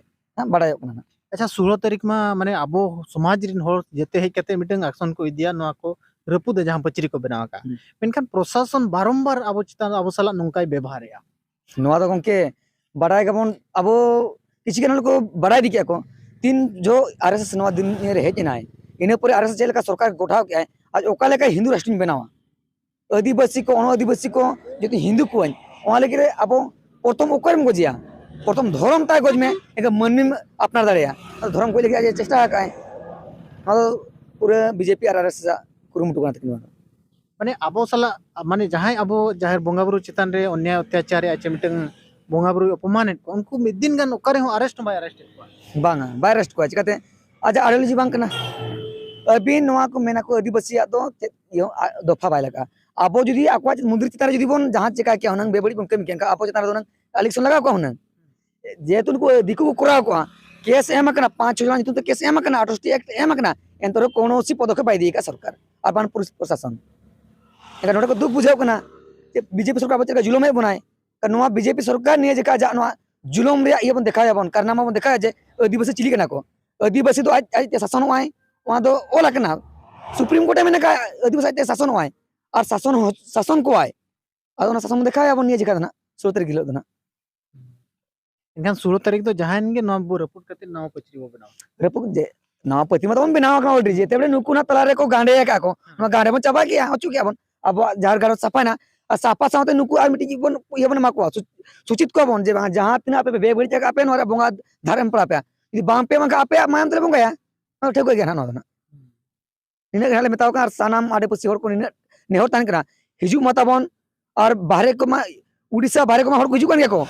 ᱦᱟᱸᱜ ᱵᱟᱲᱟᱭᱚᱜ ᱠᱟᱱᱟ ᱱᱟᱦᱟᱜ᱾ ᱟᱪᱪᱷᱟ, ᱥᱳᱞᱳ ᱛᱟᱹᱨᱤᱠᱷ ᱢᱟ ᱢᱟᱱᱮ ᱟᱵᱚ ᱥᱚᱢᱟᱡᱽ ᱨᱮᱱ ᱦᱚᱲ ᱡᱮᱛᱮ ᱦᱮᱡ ᱠᱟᱛᱮ ᱢᱤᱫᱴᱟᱝ ᱟᱠᱥᱚᱱ ᱠᱚ ᱤᱫᱤᱭᱟ, ᱱᱚᱣᱟ ᱠᱚ ᱨᱟᱹᱯᱩᱫᱟ, ᱡᱟᱦᱟᱸ ᱯᱟᱹᱪᱨᱤ ᱠᱚ ᱵᱮᱱᱟᱣ ᱟᱠᱟᱫᱼᱟ᱾ ᱦᱩᱸ᱾ ᱢᱮᱱᱠᱷᱟᱱ ᱯᱨᱚᱥᱟᱥᱚᱱ ᱵᱟᱨᱚᱢᱵᱟᱨ ᱟᱵᱚ ᱪᱮᱛᱟᱱ, ᱟᱵᱚ ᱥᱟᱞᱟᱜ ᱱᱚᱝᱠᱟᱭ ᱵᱮᱵᱚᱦᱟᱨᱮᱜᱼᱟ᱾ ᱱᱚᱣᱟ ᱫᱚ ᱜᱚᱢᱠᱮ, ᱵᱟᱰᱟᱭ ᱜᱮᱵᱚᱱ, ᱟᱵᱚ ᱠᱤᱪᱷᱩ ᱜᱟᱱ ᱦᱚᱲ ᱠᱚ ᱵᱟᱰᱟᱭ ᱤᱫᱤ ᱠᱮᱜᱼᱟ ᱠᱚ, ᱛᱤᱱ ᱡᱚᱦᱚᱜ ᱟᱨ ᱮᱥ ᱮᱥ ᱱᱚᱣᱟ ᱫᱩᱱᱤᱭᱟᱹ ᱨᱮ ᱦᱮᱡ ᱮᱱᱟᱭ, ᱤᱱᱟᱹ ᱯᱚᱨᱮ ᱟᱨ ᱮᱥ ᱮᱥ ᱪᱮᱫ ᱞᱮᱠᱟ ᱥᱚᱨᱠᱟᱨ ᱜᱚᱴᱷᱟᱣ ᱠᱮᱜᱼᱟᱭ, ᱟᱡ ᱚᱠᱟ ᱞᱮᱠᱟ ᱦᱤᱱᱫᱩ ᱨᱟᱥᱴᱨᱚᱧ ᱵᱮᱱᱟᱣᱟ, ᱟᱹᱫᱤᱵᱟᱹᱥᱤ ᱠᱚ, ᱚᱱᱚ ᱟᱹᱫᱤᱵᱟᱹᱥᱤ ᱠᱚ ᱡᱩᱫᱤ ᱦᱤᱱᱫᱩ ᱠᱚᱣᱟᱧ, ᱚᱱᱟ ᱞᱟᱹᱜᱤᱫ ᱨᱮ ᱟᱵᱚ ᱯᱨᱚᱛᱷᱚᱢ ᱚᱠᱚᱭᱮᱢ ᱜᱚᱡᱮᱭᱟ? ᱯᱨᱚᱛᱷᱚᱢ ᱫᱷᱚᱨᱚᱢ ᱛᱟᱭ ᱜᱚᱡ ᱢᱮ, ᱮᱱᱠᱷᱟᱱ ᱢᱟᱹᱱᱢᱤᱢ ᱟᱯᱱᱟᱨ ᱫᱟᱲᱮᱭᱟᱜᱼᱟ᱾ ᱟᱫᱚ ᱫᱷᱚᱨᱚᱢ ᱜᱚᱡ ᱞᱟᱹᱜᱤᱫ ᱟᱡ ᱮ ᱪᱮᱥᱴᱟ ᱟᱠᱟᱫᱼᱟᱭ᱾ ᱱᱚᱣᱟ ᱫᱚ ᱯᱩᱨᱟᱹ ᱵᱤᱡᱮᱯᱤ ᱟᱨ ᱟᱨᱮᱥ ᱟᱜ ᱠᱩᱨᱩᱢᱩᱴᱩ ᱠᱟᱱ ᱛᱟᱹᱠᱤᱱᱟ᱾ ᱢᱟᱱᱮ ᱟᱵᱚ ᱥᱟᱞᱟᱜ, ᱢᱟᱱᱮ ᱡᱟᱦᱟᱸᱭ ᱟᱵᱚ ᱡᱟᱦᱮᱨ ᱵᱚᱸᱜᱟ ᱵᱩᱨᱩ ᱪᱮᱛᱟᱱ ᱨᱮ ᱚᱱᱱᱭᱟᱭ ᱚᱛᱛᱟᱪᱟᱨ ᱮᱫᱟ, ᱪᱮ ᱢᱤᱫᱴᱟᱝ ᱵᱚᱸᱜᱟ ᱵᱩᱨᱩᱭ ᱚᱯᱚᱢᱟᱱᱮᱫ ᱠᱚᱣᱟ, ᱩᱱᱠᱩ ᱢᱤᱫ ᱫᱤᱱ ᱜᱟᱱ ᱚᱠᱟ ᱨᱮᱦᱚᱸ ᱟᱨᱮᱥᱴ ᱦᱚᱸ ᱵᱟᱭ ᱟᱨᱮᱥᱴ ᱮᱫ ᱠᱚᱣᱟ᱾ ᱵᱟᱝᱟ, ᱵᱟᱭ ᱟᱨᱮᱥᱴ ᱠᱚᱣᱟ᱾ ᱪᱤᱠᱟᱹᱛᱮ? ᱟᱡᱟᱜ ᱟᱭᱰᱤᱭᱳᱞᱚᱡᱤ ᱵᱟᱝ ᱠᱟᱱᱟ᱾ ᱟᱹᱵᱤᱱ ᱱᱚᱣᱟ ᱠᱚ ᱢᱮᱱᱟ ᱠᱚ ᱟᱹᱫᱤᱵᱟᱹᱥᱤᱭᱟᱜ ᱫᱚ ᱪᱮᱫ ᱤᱭᱟᱹ, ᱟ, ᱫᱚᱯᱷᱟ ᱵᱟᱭ ᱞᱟᱜᱟᱜᱼᱟ᱾ ᱟᱵᱚ ᱡᱩᱫᱤ ᱟᱠᱚᱣᱟᱜ ᱢᱚᱱᱫᱤᱨ ᱪᱮᱛᱟᱱ ᱨᱮ ᱡᱩᱫᱤ ᱵᱚᱱ ᱡᱟᱦᱟᱸ ᱪᱮᱠᱟ ᱠᱮᱭᱟ ᱦᱩᱱᱟᱹᱝ, ᱵᱮᱵᱟᱹᱲᱤᱡ ᱵᱚᱱ ᱠᱟᱹᱢᱤ ᱠᱮᱭᱟ, ᱮᱱᱠᱷᱟᱱ ᱟᱵᱚ ᱪᱮᱛᱟᱱ ᱨᱮ ᱫᱚ ᱦᱩᱱᱟᱹᱝ ᱟᱞᱮᱠᱥᱚᱱ ᱞᱟᱜᱟᱣ ᱠᱚᱜᱼᱟ ᱦᱩᱱᱟᱹᱝ᱾ ᱡᱮᱦᱮᱛᱩ ᱱᱩᱠᱩ ᱫᱤᱠᱩ ᱠᱚ ᱠᱚᱨᱟᱣ ᱠᱚᱣᱟ, ᱠᱮᱥ ᱮᱢ ᱟᱠᱟᱱᱟ, ᱯᱟᱸᱪ ᱪᱷᱚ ᱡᱚᱱ ᱧᱩᱛᱩᱢ ᱛᱮ ᱠᱮᱥ ᱮᱢ ᱟᱠᱟᱱᱟ, ᱟᱴᱷᱨᱚᱴᱤ ᱮᱠᱴ ᱮᱢ ᱟᱠᱟᱱᱟ, ᱮᱱᱛᱮ ᱨᱮᱦᱚᱸ ᱠᱳᱱᱳ ᱥᱤ ᱯᱚᱫᱚᱠᱷᱮᱯ ᱵᱟᱭ ᱤᱫᱤ ᱟᱠᱟᱫ ᱥᱚᱨᱠᱟᱨ ᱟᱨ ᱵᱟᱝ ᱯᱩᱞᱤᱥ ᱯᱨᱚᱥᱟᱥᱚᱱ᱾ ᱮᱱᱠᱷᱟᱱ ᱱᱚᱰᱮ ᱠᱚ ᱫᱩᱠ ᱵᱩᱡᱷᱟᱹᱣ ᱠᱟᱱᱟ ᱡᱮ ᱵᱤᱡᱮᱯᱤ ᱥᱚᱨᱠᱟᱨ ᱟᱵᱚ ᱪᱮᱫ ᱞᱮᱠᱟ ᱡᱩᱞᱩᱢᱮᱫ ᱵᱚᱱᱟᱭ᱾ ᱠᱟᱨᱚᱱ ᱱᱚᱣᱟ ᱵᱤᱡᱮᱯᱤ ᱥᱚᱨᱠᱟᱨ ᱱᱤᱭᱮ ᱡᱮᱠᱟ ᱟᱡᱟᱜ ᱱᱚᱣᱟ ᱡᱩᱞᱩᱢ ᱨᱮᱭᱟᱜ ᱤᱭᱟᱹ ᱵᱚᱱ ᱫᱮᱠᱷᱟᱣ ᱟᱵᱚᱱ, ᱠᱟᱨᱱᱟᱢᱟ ᱵᱚᱱ ᱫᱮᱠᱷᱟᱣᱟ ᱡᱮ ᱟᱹᱫᱤᱵᱟᱹᱥᱤ ᱪᱤᱞᱤ ᱠᱟᱱᱟ ᱠᱚ᱾ ᱟᱹᱫᱤᱵᱟᱹᱥᱤ ᱫᱚ ᱟᱡ, ᱟᱡ ᱛᱮ ᱥᱟᱥᱚᱱᱚᱜᱼᱟᱭ, ᱚᱱᱟ ᱫᱚ ᱚᱞ ᱟᱠᱟᱱᱟ, ᱥᱩᱯᱨᱤᱢ ᱠᱳᱨᱴ ᱮ ᱢᱮᱱ ᱟᱠᱟᱫ ᱟᱹᱫᱤᱵᱟᱹᱥᱤ ᱟᱡ ᱛᱮ ᱥᱟᱥᱚᱱᱚᱜᱼᱟᱭ ᱟᱨ ᱥᱟᱥᱚᱱ ᱦᱚᱸ, ᱥᱟᱥᱚᱱ ᱠᱚᱣᱟᱭ᱾ ᱟᱫᱚ ᱚᱱᱟ ᱥᱟᱥᱚᱱ ᱵᱚᱱ ᱫᱮᱠᱷᱟᱣ ᱟᱵᱚᱱ ᱱᱤᱭᱟᱹ ᱡᱮᱠᱟ ᱫᱚ ᱱᱟᱜ, ᱥᱳᱞᱳ ᱛᱟᱹᱨᱤᱠᱷ ᱦᱤᱞᱳᱜ ᱫᱚ ᱱᱟᱜ᱾ ᱮᱱᱠᱷᱟᱱ ᱥᱳᱞᱳ ᱛᱟᱹᱨᱤᱠᱷ ᱫᱚ ᱡᱟᱦᱟᱸᱭᱮᱱ ᱜᱮ, ᱱᱚᱣᱟ ᱵᱚ ᱨᱟᱹᱯᱩᱫ ᱠᱟᱛᱮ ᱱᱟᱣᱟ ᱯᱟᱹᱪᱨᱤ ᱵᱚ ᱵᱮᱱᱟᱣᱟ᱾ ᱨᱟᱹᱯᱩᱫ ᱡᱮ ᱱᱟᱣᱟ ᱯᱟᱹᱛᱤ ᱢᱟ ᱛᱟᱵᱚᱱ ᱵᱮᱱᱟᱣ ᱟᱠᱟᱱᱟ already, ᱡᱮ ᱛᱮᱵᱚᱞᱮ ᱱᱩᱠᱩ ᱱᱟᱜ ᱛᱟᱞᱟ ᱨᱮᱠᱚ ᱜᱟᱸᱰᱮ ᱟᱠᱟᱫ ᱠᱚ, ᱱᱚᱣᱟ ᱜᱟᱸᱰᱮ ᱵᱚᱱ ᱪᱟᱵᱟ ᱠᱮᱜᱼᱟ, ᱚᱪᱚ ᱠᱮᱜᱼᱟ ᱵᱚᱱ, ᱟᱵᱚᱣᱟᱜ ᱡᱟᱦᱮᱨ ᱜᱟᱲ ᱥᱟᱯᱷᱟᱭᱱᱟ᱾ ᱟᱨ ᱥᱟᱯᱷᱟ ᱥᱟᱶᱛᱮ ᱱᱩᱠᱩ ᱟᱨ ᱢᱤᱫᱴᱤᱡ ᱵᱚᱱ ᱤᱭᱟᱹ ᱵᱚᱱ ᱮᱢᱟ ᱠᱚᱣᱟ, ᱥᱩ-, ᱥᱩᱪᱤᱛ ᱠᱚᱣᱟ ᱵᱚᱱ ᱡᱮ ᱵᱟᱝ, ᱡᱟᱦᱟᱸ ᱛᱤᱱᱟᱹᱜ ᱟᱯᱮ ᱯᱮ ᱵᱮᱵᱟᱹᱲᱤᱡ ᱟᱠᱟᱫ ᱯᱮ, ᱱᱚᱣᱟ ᱨᱮ ᱵᱚᱸᱜᱟ ᱫᱷᱟᱨ ᱮᱢ ᱯᱟᱲᱟᱣ ᱯᱮᱭᱟ᱾ ᱡᱩᱫᱤ ᱵᱟᱝ ᱯᱮ ᱮᱢᱟ ᱠᱷᱟᱱ ᱟᱯᱮᱭᱟᱜ ᱢᱟᱭᱟᱢ ᱛᱮᱞᱮ ᱵᱚᱸᱜᱟᱭᱟ, ᱚᱱᱟ ᱴᱷᱟᱹᱣᱠᱟᱹ ᱜᱮᱭᱟ ᱱᱟᱦᱟᱜ ᱱᱚᱣᱟ ᱫᱚ ᱱᱟᱦᱟᱜ᱾ ᱱᱤᱱᱟᱹᱜ ᱜᱮ ᱱᱟᱦᱟᱜ ᱞᱮ ᱢᱮᱛᱟᱣ ᱠᱟᱱᱟ᱾ ᱟᱨ ᱥᱟᱱᱟᱢ ᱟᱰᱮᱯᱟᱹᱥᱤ ᱦᱚᱲ ᱠᱚ ᱱᱤᱱᱟᱹᱜ ᱱᱮᱦᱚᱨ ᱛᱟᱦᱮᱱ ᱠᱟᱱᱟ, ᱦᱤᱡᱩᱜ ᱢᱟ ᱛᱟᱵᱚᱱ, ᱟᱨ ᱵᱟᱦᱨᱮ ᱠᱚᱢᱟ, ᱩᱰᱤᱥᱟ ᱵᱟᱦᱨᱮ ᱠᱚᱢᱟ ᱦᱚᱲ ᱠᱚ ᱦᱤᱡᱩᱜ ᱠᱟᱱ ᱜᱮᱭᱟ ᱠᱚ,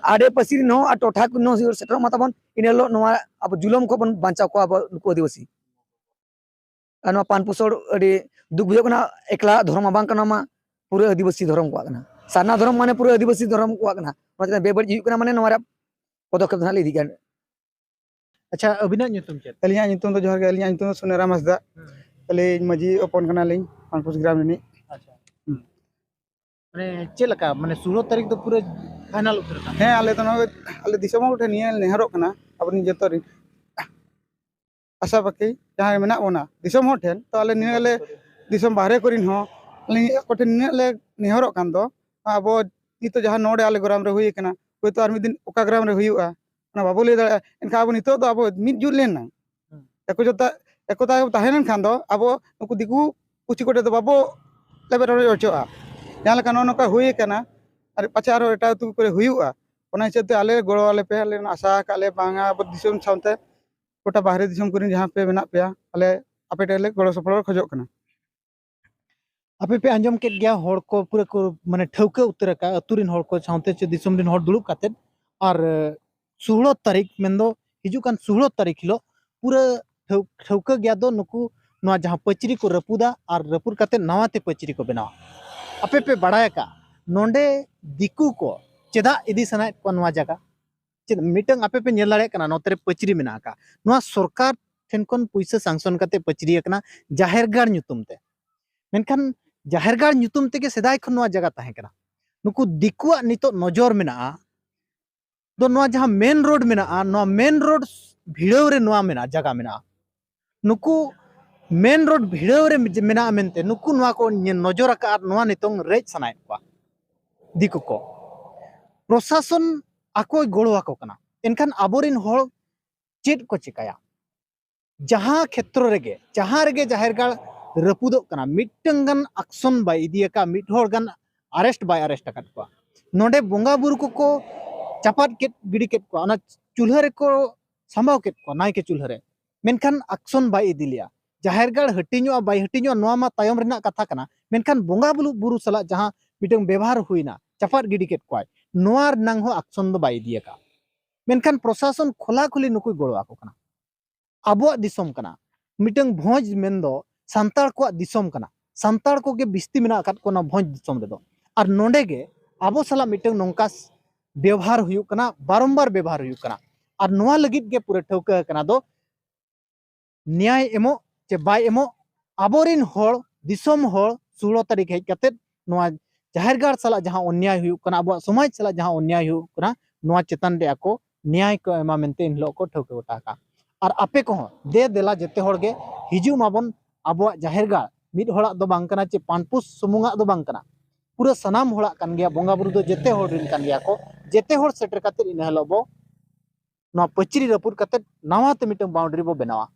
ᱟᱰᱮ ᱯᱟᱹᱥᱤ ᱨᱮᱱ ᱦᱚᱸ ᱟᱨ ᱴᱚᱴᱷᱟ ᱠᱚᱨᱮᱱ ᱦᱚᱸ ᱥᱮᱴᱮᱨᱚᱜ ᱢᱟ ᱛᱟᱵᱚᱱ᱾ ᱤᱱᱟᱹ ᱦᱤᱞᱳᱜ ᱱᱚᱣᱟ ᱟᱵᱚ ᱡᱩᱞᱩᱢ ᱠᱷᱚᱱ ᱵᱚᱱ ᱵᱟᱧᱪᱟᱣ ᱠᱚᱣᱟ ᱟᱵᱚ ᱱᱩᱠᱩ ᱟᱹᱫᱤᱵᱟᱹᱥᱤ᱾ ᱟᱨ ᱱᱚᱣᱟ ᱯᱟᱱᱯᱩᱥᱚᱲ ᱟᱹᱰᱤ ᱫᱩᱠ ᱵᱩᱡᱷᱟᱹᱜ ᱠᱟᱱᱟ, ᱮᱠᱞᱟ ᱫᱷᱚᱨᱚᱢ ᱢᱟ ᱵᱟᱝ ᱠᱟᱱᱟ, ᱢᱟ ᱯᱩᱨᱟᱹ ᱟᱹᱫᱤᱵᱟᱹᱥᱤ ᱫᱷᱚᱨᱚᱢ ᱠᱚᱣᱟᱜ ᱠᱟᱱᱟ, ᱥᱟᱨᱱᱟ ᱫᱷᱚᱨᱚᱢ ᱢᱟᱱᱮ ᱯᱩᱨᱟᱹ ᱟᱹᱫᱤᱵᱟᱹᱥᱤ ᱫᱷᱚᱨᱚᱢ ᱠᱚᱣᱟᱜ ᱠᱟᱱᱟ᱾ ᱚᱱᱟ ᱪᱮᱛᱟᱱ ᱵᱮᱵᱟᱹᱲᱤᱡ ᱦᱩᱭᱩᱜ ᱠᱟᱱᱟ, ᱢᱟᱱᱮ ᱱᱚᱣᱟ ᱨᱮᱭᱟᱜ ᱯᱚᱫᱚᱠᱷᱮᱯ ᱫᱚ ᱱᱟᱦᱟᱜ ᱞᱮ ᱤᱫᱤ ᱜᱮᱭᱟ᱾ ᱟᱪᱪᱷᱟ, ᱟᱹᱵᱤᱱᱟᱜ ᱧᱩᱛᱩᱢ ᱪᱮᱫ? ᱟᱹᱞᱤᱧᱟᱜ ᱧᱩᱛᱩᱢ ᱫᱚ, ᱡᱚᱦᱟᱨ ᱜᱮ, ᱟᱹᱞᱤᱧᱟᱜ ᱧᱩᱛᱩᱢ ᱫᱚ ᱥᱩᱱᱮᱨᱟᱢ ᱦᱟᱸᱥᱫᱟ᱾ ᱟᱹᱞᱤᱧ ᱢᱟᱹᱡᱷᱤ ᱦᱚᱯᱚᱱ ᱠᱟᱱᱟᱞᱤᱧ ᱯᱟᱱᱯᱩᱥ ᱜᱨᱟᱢ ᱨᱤᱱᱤᱡ᱾ ᱟᱪᱪᱷᱟ᱾ ᱢᱟᱱᱮ ᱪᱮᱫ ᱞᱮᱠᱟ, ᱢᱟᱱᱮ ᱥᱳᱞᱳ ᱛᱟᱹᱨᱤᱠᱷ ᱫᱚ ᱯᱩᱨᱟᱹ ᱯᱷᱟᱭᱱᱟᱞ ᱩᱛᱟᱹᱨ ᱠᱟᱱᱟ? ᱦᱮᱸ, ᱟᱞᱮ ᱫᱚ ᱱᱚᱣᱟ, ᱟᱞᱮ ᱫᱤᱥᱚᱢ ᱦᱚᱲ ᱴᱷᱮᱱ ᱱᱤᱭᱟᱹ ᱱᱮᱦᱚᱨᱚᱜ ᱠᱟᱱᱟ, ᱟᱵᱚᱨᱮᱱ ᱡᱚᱛᱚ ᱨᱮᱱ ᱟᱥᱟ ᱯᱟᱹᱠᱤ ᱡᱟᱦᱟᱸᱭ ᱢᱮᱱᱟᱜ ᱵᱚᱱᱟ ᱫᱤᱥᱚᱢ ᱦᱚᱲ ᱴᱷᱮᱱ, ᱛᱚ ᱟᱞᱮ ᱱᱤᱱᱟᱹᱜ ᱞᱮ, ᱫᱤᱥᱚᱢ ᱵᱟᱦᱨᱮ ᱠᱚᱨᱮᱱ ᱦᱚᱸ ᱟᱹᱞᱤᱧ ᱟᱠᱚ ᱴᱷᱮᱱ ᱱᱤᱱᱟᱹᱜ ᱞᱮ ᱱᱮᱦᱚᱨᱚᱜ ᱠᱟᱱ ᱫᱚ, ᱟᱵᱚ ᱱᱤᱛᱚᱜ ᱡᱟᱦᱟᱸ ᱱᱚᱰᱮ ᱟᱞᱮ ᱜᱨᱟᱢ ᱨᱮ ᱦᱩᱭ ᱟᱠᱟᱱᱟ, ᱦᱳᱭᱛᱳ ᱟᱨ ᱢᱤᱫ ᱫᱤᱱ ᱚᱠᱟ ᱜᱨᱟᱢ ᱨᱮ ᱦᱩᱭᱩᱜᱼᱟ, ᱚᱱᱟ ᱵᱟᱵᱚ ᱞᱟᱹᱭ ᱫᱟᱲᱮᱭᱟᱜᱼᱟ᱾ ᱮᱱᱠᱷᱟᱱ ᱟᱵᱚ ᱱᱤᱛᱚᱜ ᱫᱚ ᱟᱵᱚ ᱢᱤᱫ ᱡᱩᱴ ᱞᱮᱱᱟ, ᱮᱠᱚᱡᱚᱛᱟ, ᱮᱠᱚᱛᱟ ᱛᱟᱦᱮᱸ ᱞᱮᱱᱠᱷᱟᱱ ᱫᱚ ᱟᱵᱚ ᱱᱩᱠᱩ ᱫᱤᱠᱩ ᱯᱩᱪᱷᱤ ᱠᱚᱴᱷᱮᱱ ᱫᱚ ᱵᱟᱵᱚ ᱞᱮᱵᱮᱫ ᱨᱚᱰᱚᱡ ᱦᱚᱪᱚᱜᱼᱟ᱾ ᱡᱟᱦᱟᱸ ᱞᱮᱠᱟ ᱱᱚᱜᱼᱚ ᱱᱚᱝᱠᱟ ᱦᱩᱭ ᱟᱠᱟᱱᱟ, ᱟᱨ ᱯᱟᱪᱷᱮ ᱟᱨᱚ ᱮᱴᱟᱜ ᱟᱹᱛᱩ ᱠᱚᱨᱮ ᱦᱩᱭᱩᱜᱼᱟ᱾ ᱚᱱᱟ ᱦᱤᱥᱟᱹᱵ ᱛᱮ ᱟᱞᱮ ᱜᱚᱲᱚ ᱟᱞᱮ ᱯᱮ, ᱟᱞᱮ ᱟᱥᱟ ᱟᱠᱟᱫ ᱞᱮ ᱵᱟᱝᱟ ᱟᱵᱚ ᱫᱤᱥᱚᱢ ᱥᱟᱶᱛᱮ ᱜᱚᱴᱟ ᱵᱟᱦᱨᱮ ᱫᱤᱥᱚᱢ ᱠᱚᱨᱮᱱ ᱡᱟᱦᱟᱸ ᱯᱮ ᱢᱮᱱᱟᱜ ᱯᱮᱭᱟ, ᱟᱞᱮ ᱟᱯᱮ ᱴᱷᱮᱱ ᱞᱮ ᱜᱚᱲᱚ ᱥᱚᱯᱚᱦᱚᱫ ᱠᱷᱚᱡᱚᱜ ᱠᱟᱱᱟ᱾ ᱟᱯᱮ ᱯᱮ ᱟᱸᱡᱚᱢ ᱠᱮᱫ ᱜᱮᱭᱟ, ᱦᱚᱲ ᱠᱚ ᱯᱩᱨᱟᱹ ᱠᱚ ᱢᱟᱱᱮ ᱴᱷᱟᱹᱣᱠᱟᱹ ᱩᱛᱟᱹᱨ ᱟᱠᱟᱫ, ᱟᱹᱛᱩ ᱨᱮᱱ ᱦᱚᱲ ᱠᱚ ᱥᱟᱶᱛᱮ ᱪᱮ ᱫᱤᱥᱚᱢ ᱨᱮᱱ ᱦᱚᱲ ᱫᱩᱲᱩᱵ ᱠᱟᱛᱮᱫ᱾ ᱟᱨ ᱥᱳᱦᱞᱳ ᱛᱟᱹᱨᱤᱠᱷ, ᱢᱮᱱᱫᱚ ᱦᱤᱡᱩᱜ ᱠᱟᱱ ᱥᱳᱦᱞᱳ ᱛᱟᱹᱨᱤᱠᱷ ᱦᱤᱞᱳᱜ ᱯᱩᱨᱟᱹ ᱴᱷᱟᱹᱣ- ᱴᱷᱟᱹᱣᱠᱟᱹ ᱜᱮᱭᱟ ᱫᱚ ᱱᱩᱠᱩ ᱱᱚᱣᱟ ᱡᱟᱦᱟᱸ ᱯᱟᱹᱪᱨᱤ ᱠᱚ ᱨᱟᱹᱯᱩᱫᱟ ᱟᱨ ᱨᱟᱹᱯᱩᱫ ᱠᱟᱛᱮᱫ ᱱᱟᱣᱟ ᱛᱮ ᱯᱟᱹᱪᱨᱤ ᱠᱚ ᱵᱮᱱᱟᱣᱟ᱾ ᱟᱯᱮ ᱯᱮ ᱵᱟᱲᱟᱭ ᱟᱠᱟᱫ ᱱᱚᱰᱮ ᱫᱤᱠᱩ ᱠᱚ ᱪᱮᱫᱟᱜ ᱤᱫᱤ ᱥᱟᱱᱟᱭᱮᱫ ᱠᱚᱣᱟ ᱱᱚᱣᱟ ᱡᱟᱭᱜᱟ? ᱪᱮᱫ ᱢᱤᱫᱴᱟᱝ ᱟᱯᱮ ᱯᱮ ᱧᱮᱞ ᱫᱟᱲᱮᱭᱟᱜ ᱠᱟᱱᱟ ᱱᱚᱛᱮ ᱨᱮ ᱯᱟᱹᱪᱨᱤ ᱢᱮᱱᱟᱜ ᱟᱠᱟᱫ, ᱱᱚᱣᱟ ᱥᱚᱨᱠᱟᱨ ᱴᱷᱮᱱ ᱠᱷᱚᱱ ᱯᱩᱭᱥᱟᱹ ᱥᱟᱝᱥᱚᱱ ᱠᱟᱛᱮ ᱯᱟᱹᱪᱨᱤ ᱟᱠᱟᱱᱟ ᱡᱟᱦᱮᱨ ᱜᱟᱲ ᱧᱩᱛᱩᱢ ᱛᱮ᱾ ᱢᱮᱱᱠᱷᱟᱱ ᱡᱟᱦᱮᱨ ᱜᱟᱲ ᱧᱩᱛᱩᱢ ᱛᱮᱜᱮ ᱥᱮᱫᱟᱭ ᱠᱷᱚᱱ ᱱᱚᱣᱟ ᱡᱟᱭᱜᱟ ᱛᱟᱦᱮᱸ ᱠᱟᱱᱟ᱾ ᱱᱩᱠᱩ ᱫᱤᱠᱩᱣᱟᱜ ᱱᱤᱛᱚᱜ ᱱᱚᱡᱚᱨ ᱢᱮᱱᱟᱜᱼᱟ ᱫᱚ ᱱᱚᱣᱟ ᱡᱟᱦᱟᱸ ᱢᱮᱱ ᱨᱳᱰ ᱢᱮᱱᱟᱜᱼᱟ, ᱱᱚᱣᱟ ᱢᱮᱱ ᱨᱳᱰ ᱵᱷᱤᱲᱟᱹᱣ ᱨᱮ ᱱᱚᱣᱟ ᱢᱮᱱᱟᱜᱼᱟ, ᱡᱟᱭᱜᱟ ᱢᱮᱱᱟᱜᱼᱟ᱾ ᱱᱩᱠᱩ ᱢᱮᱱ ᱨᱳᱰ ᱵᱷᱤᱲᱟᱹᱣ ᱨᱮ ᱢᱮᱱᱟᱜᱼᱟ ᱢᱮᱱᱛᱮ ᱱᱩᱠᱩ ᱱᱚᱣᱟ ᱠᱚ ᱧᱮ- ᱱᱚᱡᱚᱨ ᱟᱠᱟᱫ ᱟᱨ ᱱᱚᱣᱟ ᱱᱤᱛᱚᱝ ᱨᱮᱡ ᱥᱟᱱᱟᱭᱮᱫ ᱠᱚᱣᱟ ᱫᱤᱠᱩ ᱠᱚ᱾ ᱯᱨᱚᱥᱟᱥᱚᱱ ᱟᱠᱚᱭ ᱜᱚᱲᱚ ᱟᱠᱚ ᱠᱟᱱᱟ, ᱮᱱᱠᱷᱟᱱ ᱟᱵᱚᱨᱮᱱ ᱦᱚᱲ ᱪᱮᱫ ᱠᱚ ᱪᱤᱠᱟᱹᱭᱟ? ᱡᱟᱦᱟᱸ ᱠᱷᱮᱛᱨᱚ ᱨᱮᱜᱮ, ᱡᱟᱦᱟᱸ ᱨᱮᱜᱮ ᱡᱟᱦᱮᱨ ᱜᱟᱲ ᱨᱟᱹᱯᱩᱫᱚᱜ ᱠᱟᱱᱟ, ᱢᱤᱫᱴᱟᱝ ᱜᱟᱱ ᱟᱠᱥᱚᱱ ᱵᱟᱭ ᱤᱫᱤᱭᱟᱠᱟᱫ, ᱢᱤᱫ ᱦᱚᱲ ᱜᱟᱱ ᱟᱨᱮᱥᱴ ᱵᱟᱭ ᱟᱨᱮᱥᱴ ᱟᱠᱟᱫ ᱠᱚᱣᱟ᱾ ᱱᱚᱰᱮ ᱵᱚᱸᱜᱟ ᱵᱩᱨᱩ ᱠᱚᱠᱚ ᱪᱟᱯᱟᱫ ᱠᱮᱫ ᱜᱤᱰᱤ ᱠᱮᱫ ᱠᱚᱣᱟ, ᱚᱱᱟ ᱪᱩᱞᱦᱟᱹ ᱨᱮᱠᱚ ᱥᱟᱢᱵᱟᱣ ᱠᱮᱫ ᱠᱚᱣᱟ ᱱᱟᱭᱠᱮ ᱪᱩᱞᱦᱟᱹ ᱨᱮ, ᱢᱮᱱᱠᱷᱟᱱ ᱟᱠᱥᱚᱱ ᱵᱟᱭ ᱤᱫᱤ ᱞᱮᱭᱟ᱾ ᱡᱟᱦᱮᱨ ᱜᱟᱲ ᱦᱟᱹᱴᱤᱧᱚᱜᱼᱟ ᱵᱟᱭ ᱦᱟᱹᱴᱤᱧᱚᱜᱼᱟ ᱱᱚᱣᱟ ᱢᱟ ᱛᱟᱭᱚᱢ ᱨᱮᱱᱟᱜ ᱠᱟᱛᱷᱟ ᱠᱟᱱᱟ, ᱢᱮᱱᱠᱷᱟᱱ ᱵᱚᱸᱜᱟ ᱵᱩᱨᱩ ᱵᱩᱨᱩ ᱥᱟᱞᱟᱜ ᱡᱟᱦᱟᱸ ᱢᱤᱫᱴᱟᱝ ᱵᱮᱵᱚᱦᱟᱨ ᱦᱩᱭᱱᱟ, ᱪᱟᱯᱟᱫ ᱜᱤᱰᱤ ᱠᱮᱫ ᱠᱚᱣᱟᱭ, ᱱᱚᱣᱟ ᱨᱮᱱᱟᱝ ᱦᱚᱸ ᱟᱠᱥᱚᱱ ᱫᱚ ᱵᱟᱭ ᱤᱫᱤᱭᱟᱠᱟᱫ᱾ ᱢᱮᱱᱠᱷᱟᱱ ᱯᱨᱚᱥᱟᱥᱚᱱ ᱠᱷᱚᱞᱟ ᱠᱷᱩᱞᱤ ᱱᱩᱠᱩᱭ ᱜᱚᱲᱚ ᱟᱠᱚ ᱠᱟᱱᱟ᱾ ᱟᱵᱚᱣᱟᱜ ᱫᱤᱥᱚᱢ ᱠᱟᱱᱟ, ᱢᱤᱫᱴᱟᱝ ᱵᱷᱚᱸᱡᱽ ᱢᱮᱱᱫᱚ ᱥᱟᱱᱛᱟᱲ ᱠᱚᱣᱟᱜ ᱫᱤᱥᱚᱢ ᱠᱟᱱᱟ᱾ ᱥᱟᱱᱛᱟᱲ ᱠᱚᱜᱮ ᱵᱤᱥᱛᱤ ᱢᱮᱱᱟᱜ ᱟᱠᱟᱫ ᱠᱚᱣᱟ ᱱᱚᱣᱟ ᱵᱷᱚᱸᱡᱽ ᱫᱤᱥᱚᱢ ᱨᱮᱫᱚ᱾ ᱟᱨ ᱱᱚᱰᱮ ᱜᱮ ᱟᱵᱚ ᱥᱟᱞᱟᱜ ᱢᱤᱫᱴᱟᱝ ᱱᱚᱝᱠᱟ ᱵᱮᱣᱦᱟᱨ ᱦᱩᱭᱩᱜ ᱠᱟᱱᱟ, ᱵᱟᱨᱚᱢᱵᱟᱨ ᱵᱮᱣᱦᱟᱨ ᱦᱩᱭᱩᱜ ᱠᱟᱱᱟ᱾ ᱟᱨ ᱱᱚᱣᱟ ᱞᱟᱹᱜᱤᱫ ᱜᱮ ᱯᱩᱨᱟᱹ ᱴᱷᱟᱹᱣᱠᱟᱹ ᱟᱠᱟᱱᱟ ᱫᱚ ᱱᱮᱭᱟᱭ ᱮᱢᱚᱜ ᱪᱮ ᱵᱟᱭ ᱮᱢᱚᱜ, ᱟᱵᱚᱨᱮᱱ ᱦᱚᱲ, ᱫᱤᱥᱚᱢ ᱦᱚᱲ ᱥᱳᱞᱳ ᱛᱟᱹᱨᱤᱠᱷ ᱦᱮᱡ ᱠᱟᱛᱮᱫ ᱱᱚᱣᱟ ᱡᱟᱦᱮᱨ ᱜᱟᱲ ᱥᱟᱞᱟᱜ ᱡᱟᱦᱟᱸ ᱚᱱᱱᱭᱟᱭ ᱦᱩᱭᱩᱜ ᱠᱟᱱᱟ, ᱟᱵᱚᱣᱟᱜ ᱥᱚᱢᱟᱡᱽ ᱥᱟᱞᱟᱜ ᱡᱟᱦᱟᱸ ᱚᱱᱱᱭᱟᱭ ᱦᱩᱭᱩᱜ ᱠᱟᱱᱟ, ᱱᱚᱣᱟ ᱪᱮᱛᱟᱱ ᱨᱮ ᱟᱠᱚ ᱱᱮᱭᱟᱭ ᱠᱚ ᱮᱢᱟ ᱢᱮᱱᱛᱮ ᱮᱱ ᱦᱤᱞᱳᱜ ᱠᱚ ᱴᱷᱟᱹᱣᱠᱟᱹ ᱜᱚᱴᱟ ᱟᱠᱟᱫᱼᱟ᱾ ᱟᱨ ᱟᱯᱮ ᱠᱚᱦᱚᱸ ᱫᱮ ᱫᱮᱞᱟ ᱡᱮᱛᱮ ᱦᱚᱲ ᱜᱮ ᱦᱤᱡᱩᱜ ᱢᱟᱵᱚᱱ, ᱟᱵᱚᱣᱟᱜ ᱡᱟᱦᱮᱨ ᱜᱟᱲ ᱢᱤᱫ ᱦᱚᱲᱟᱜ ᱫᱚ ᱵᱟᱝ ᱠᱟᱱᱟ ᱪᱮ ᱯᱟᱱᱯᱩᱥ ᱥᱩᱢᱩᱝᱟᱜ ᱫᱚ ᱵᱟᱝ ᱠᱟᱱᱟ, ᱯᱩᱨᱟᱹ ᱥᱟᱱᱟᱢ ᱦᱚᱲᱟᱜ ᱠᱟᱱ ᱜᱮᱭᱟ, ᱵᱚᱸᱜᱟ ᱵᱩᱨᱩ ᱫᱚ ᱡᱮᱛᱮ ᱦᱚᱲ ᱨᱮᱱ ᱠᱟᱱ ᱜᱮᱭᱟ ᱠᱚ᱾ ᱡᱮᱛᱮ ᱦᱚᱲ ᱥᱮᱴᱮᱨ ᱠᱟᱛᱮᱫ ᱤᱱᱟᱹ ᱦᱤᱞᱳᱜ ᱵᱚ ᱱᱚᱣᱟ ᱯᱟᱹᱪᱨᱤ ᱨᱟᱹᱯᱩᱫ ᱠᱟᱛᱮᱫ ᱱᱟᱣᱟ ᱛᱮ ᱢᱤᱫᱴᱟᱝ ᱵᱟᱣᱩᱱᱰᱟᱨᱤ ᱵᱚ ᱵᱮᱱᱟᱣᱟ᱾